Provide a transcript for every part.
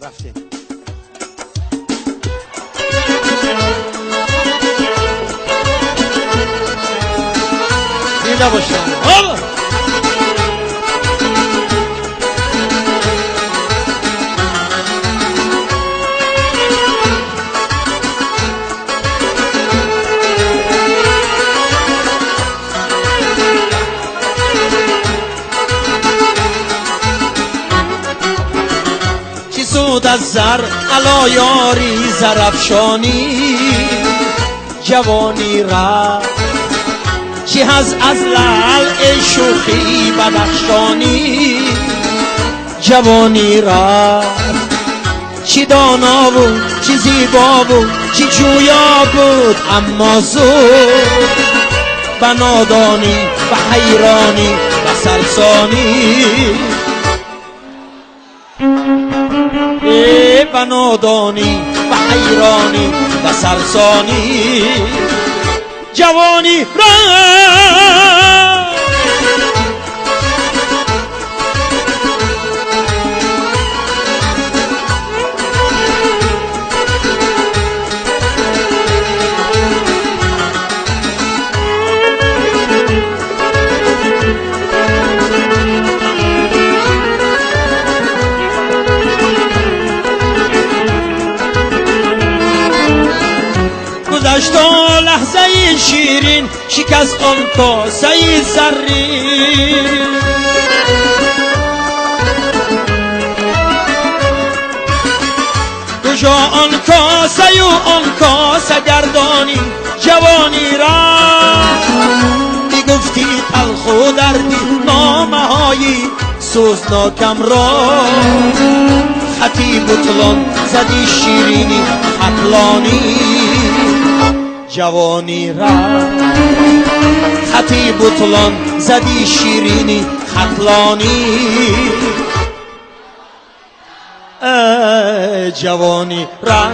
Рафтем. Зинда бошед. از زر علا یاری زرفشانی جوانی را چی هز از لعل ای شوخی بدخشانی جوانی را چی دانا بود چی زیبا بود چی جویا بود اما زود به نادانی و حیرانی و سرسانی و نادانی و حیرانی و سرسانی جوانی را گذشت لحظه شیرین شکست آن کاسه زرین کجا آن کاسه و آن کاسه گردانی جوانی را میگفتی تلخ و دردی نامه های سوزناکم را خطی بطلان زدی شیرینی خطلانی جوانی را خطی بطلان زدی شیرینی خطلانی ای جوانی را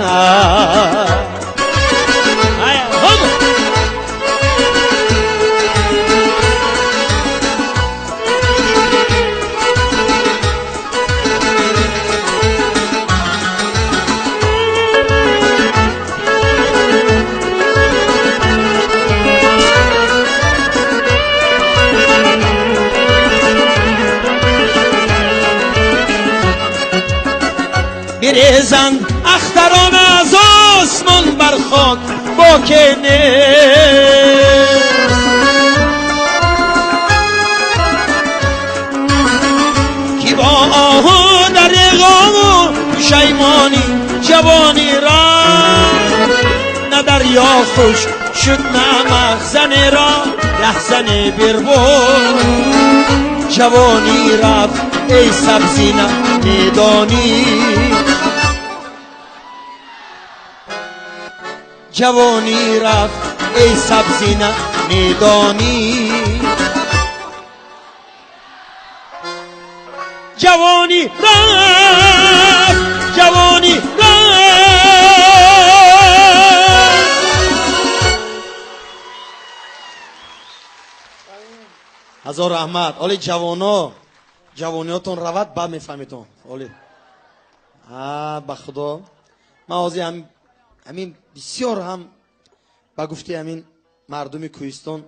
بریزند اختران از آسمان بر خاک با که نیست کی با آهو در غم و پشیمانی جوانی را نه دریا خوش شد نه مخزن را رهزن بربود جوانی رفت ای سبزینه میدانی جوانی رفت ای سبزینه میدانی جوانی رفت جوانی رفت. هزار رحمت. оли ҷавоно ҷавониётон равад баъд мефаҳмитон. Оли ба худо ман ҳозир ҳамин бисёр ҳам ба гуфти ҳамин мардуми кӯҳистон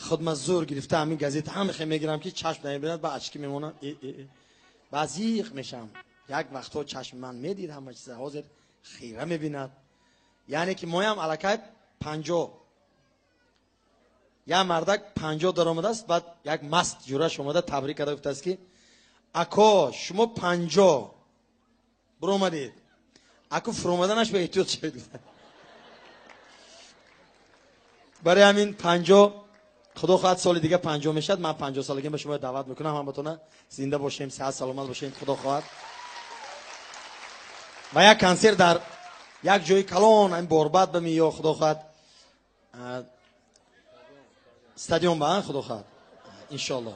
худма зӯр гирифта ҳамин газета ҳам хе мегирам ки чашм намебинад ба очки мемонам ба зиқ мешам. Як вақтҳо чашми ман медид ҳама чиза, ҳозир хира мебинад. Яъне ки моям аллакай 50 як мардак 50 даромадааст, баъд як маст ҷураш омада табрик карда гуфтааст ки ако шумо 50 буромадед, ако фуромаданаш ба эҳтиёт шавед. Барои ҳамин 50 худо хоҳад соли дига 50 мешавад. Ман 50 солагиам ба шумо даъват мекунам, ҳаматона зинда бошем, сиҳат саломат бошем, худо хоҳад. Ва як консерт дар як ҷои калон ҳамин борбад ба миё худо хоҳад стадион ба худо хоҳад иншоалло.